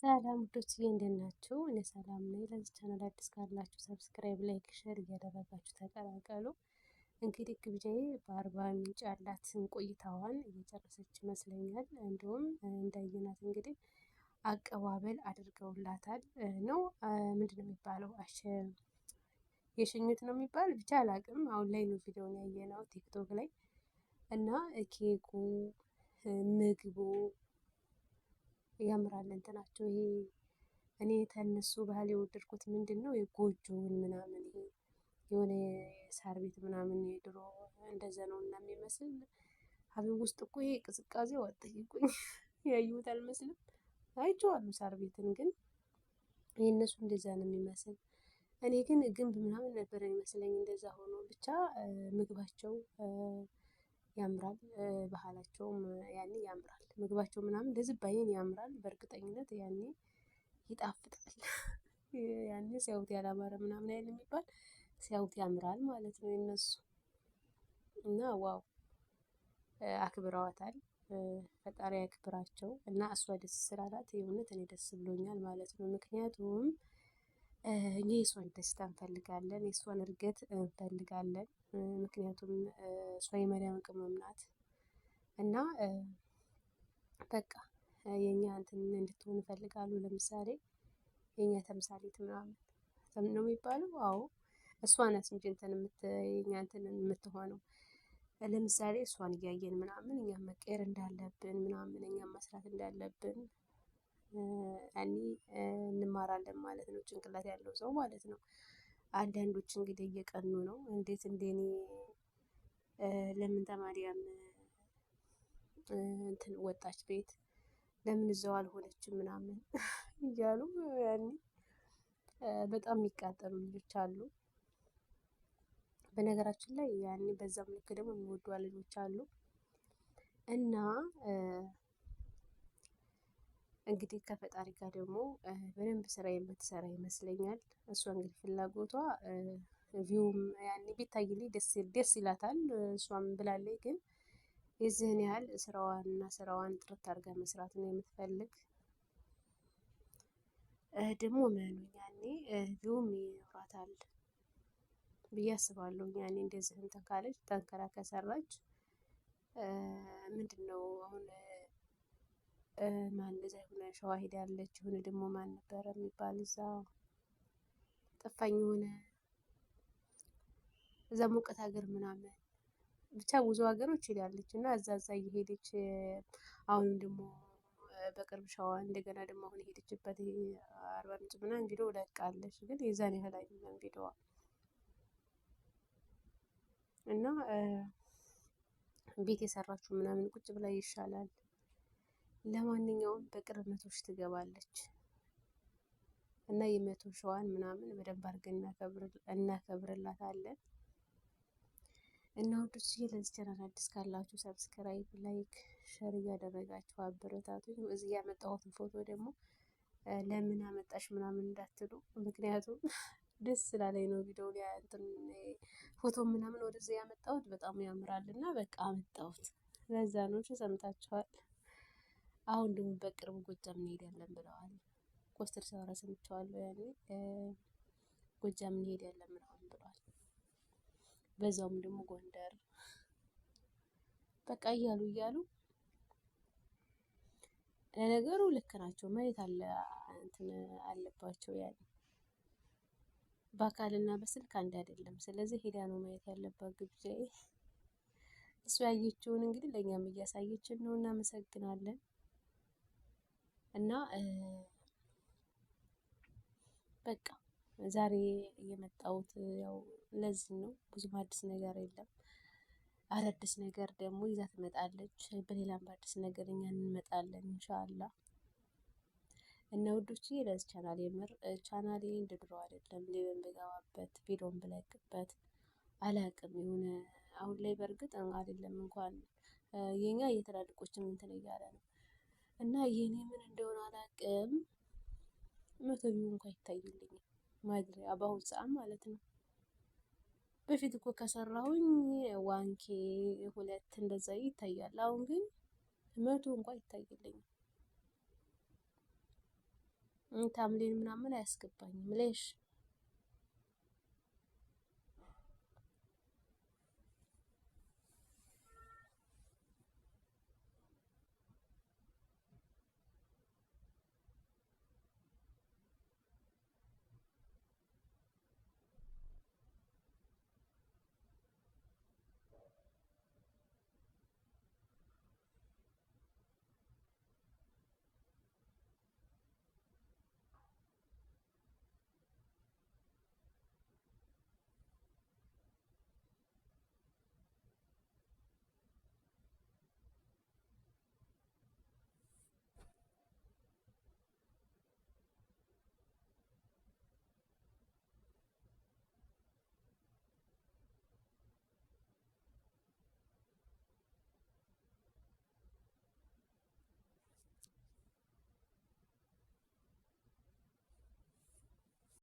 ሰላም ውዶችዬ እንዴት ናችሁ? እኔ ሰላም ነኝ። ለዚህ ቻናል አዲስ ካላችሁ subscribe፣ like፣ share እያደረጋችሁ ተቀላቀሉ። እንግዲህ ግብዣዬ በአርባ ምንጭ ያላትን ቆይታዋን እየጨረሰች ይመስለኛል። እንዲሁም እንዳየናት እንግዲህ አቀባበል አድርገውላታል ነው ምንድን ነው የሚባለው? የሽኝት ነው የሚባል ብቻ አላቅም። አሁን ላይ ነው ቪዲዮን ያየነው ቲክቶክ ላይ እና ኬኩ ምግቡ ያምራል እንትናቸው ይሄ እኔ ተነሱ ባህል የወደድኩት ምንድን ነው የጎጆውን ምናምን ይሄ የሆነ የሳር ቤት ምናምን የድሮ እንደዛ ነው እና የሚመስል ሀቢብ ውስጥ እኮ ይሄ ቅዝቃዜው አትጠይቁኝ፣ ያየሁት አልመስልም። አይቼዋለሁ ሳር ቤትን ግን የእነሱ እንደዛ ነው የሚመስል። እኔ ግን ግንብ ምናምን ነበር የሚመስለኝ እንደዛ ሆኖ ብቻ ምግባቸው ያምራል፣ ባህላቸውም ያኔ ያምራል። ምግባቸው ምናምን እንደዚህ ባይን ያምራል። በእርግጠኝነት ያኔ ይጣፍጣል። ያኔ ሲያዩት ያላማረ ምናምን አይደል የሚባል ሲያዩት ያምራል ማለት ነው የነሱ እና wow አክብረዋታል። ፈጣሪ ያክብራቸው እና እሷ ደስ ስላላት የእውነት እኔ ደስ ብሎኛል ማለት ነው። ምክንያቱም እኛ የእሷን ደስታ እንፈልጋለን፣ የእሷን እድገት እንፈልጋለን። ምክንያቱም እሷ የመዳም ቅመም ናት እና በቃ የእኛ እንትን እንድትሆን እፈልጋለሁ። ለምሳሌ የእኛ ተምሳሌት ምናምን ነው የሚባለው። አዎ እሷ ናት እንጂ እንትን የኛ እንትን የምትሆነው። ለምሳሌ እሷን እያየን ምናምን እኛም መቀየር እንዳለብን ምናምን እኛም መስራት እንዳለብን ያኔ እንማራለን ማለት ነው። ጭንቅላት ያለው ሰው ማለት ነው። አንዳንዶች እንግዲህ እየቀኑ ነው። እንዴት እንደኔ ለምን ተማሪያም እንትን ወጣች ቤት ለምን እዛው አልሆነችም ምናምን እያሉ ያኔ በጣም የሚቃጠሉ ልጆች አሉ። በነገራችን ላይ ያኔ በዛም ልክ ደግሞ የሚወዷ ልጆች አሉ እና እንግዲህ ከፈጣሪ ጋር ደግሞ በደንብ ስራ የምትሰራ ይመስለኛል። እሷ እንግዲህ ፍላጎቷ view ም ያኔ ቢታይልኝ ደስ ይላታል። እሷም ብላለች። ግን የዚህን ያህል ስራዋን እና ስራዋን ጥርት አድርጋ መስራት ነው የምትፈልግ። ደግሞ መኑኝ ያኔ view ም ይኖራታል ብዬ አስባለሁ። ያኔ እንደዚህ እንትን ካለች ጠንክራ ከሰራች ምንድን ነው አሁን ማን እዛ የሆነ ሸዋ ሄዳለች፣ የሆነ ደግሞ ማን ነበረ የሚባል እዛ ጠፋኝ፣ የሆነ እዛ ሙቀት ሀገር ምናምን ብቻ ብዙ ሀገሮች ሄዳለች እና እዛ እዛ እየሄደች አሁንም ደግሞ በቅርብ ሸዋ እንደገና ደግሞ አሁን የሄደችበት አርባ ምንጭ ምናምን ቪዲዮ ለቃለች፣ ግን የዛን ያህል አይደለም ቪዲዮዋ እና ቤት የሰራችሁ ምናምን ቁጭ ብላ ይሻላል። ለማንኛውም በቅርብ 100 ሺህ ትገባለች እና የ100 ሺዋን ምናምን በደንብ አድርገን እናከብርላታለን። እና ውዶች ለዚህ ቻናል አዲስ ካላችሁ subscribe፣ like፣ share እያደረጋችሁ አበረታቱኝ። እዚህ ያመጣሁትን ፎቶ ደግሞ ለምን አመጣሽ ምናምን እንዳትሉ፣ ምክንያቱም ደስ ስላለኝ ነው። ቪዲዮ እንትን ፎቶ ምናምን ወደዚህ ያመጣሁት በጣም ያምራል እና በቃ አመጣሁት። ለዛ ነው። ሰምታችኋል። አሁን ደግሞ በቅርቡ ጎጃም እንሄዳለን ብለዋል። ኮስተር ሲያወራ ሰምቼዋለሁ። ያኔ ጎጃም እንሄዳለን ምናምን ብለዋል። በዛውም ደግሞ ጎንደር በቃ እያሉ እያሉ ለነገሩ ልክ ናቸው። ማየት አለ እንትን አለባቸው። ያኔ በአካልና በስልክ አንድ አይደለም። ስለዚህ ሄዳ ነው ማየት ያለባት ግብዣዬ። እሱ ያየችውን እንግዲህ ለእኛም እያሳየችን ነው። እናመሰግናለን። እና በቃ ዛሬ የመጣሁት ያው ለዚህ ነው። ብዙም አዲስ ነገር የለም። አዳዲስ ነገር ደግሞ ይዛ ትመጣለች። በሌላም በአዲስ ነገር እኛ እንመጣለን ኢንሻአላ። እና ውዶች ለዚህ ቻናል የምር ቻናሌ እንደ ድሮ አይደለም። live ን ብገባበት ቪዲዮን ብለቅበት አላቅም የሆነ አሁን ላይ በእርግጥ አይደለም እንኳን የኛ የትላልቆችም እንትን እያለ ነው እና የኔ ምን እንደሆነ አላቅም። 100 view እንኳ አይታይልኝም ማድሪያ በአሁን ሰዓት ማለት ነው። በፊት እኮ ከሰራሁኝ 1K 2 እንደዛ ይታያል። አሁን ግን 100 እንኳ አይታይልኝም። thumbnail ምናምን አያስገባኝም። ليش?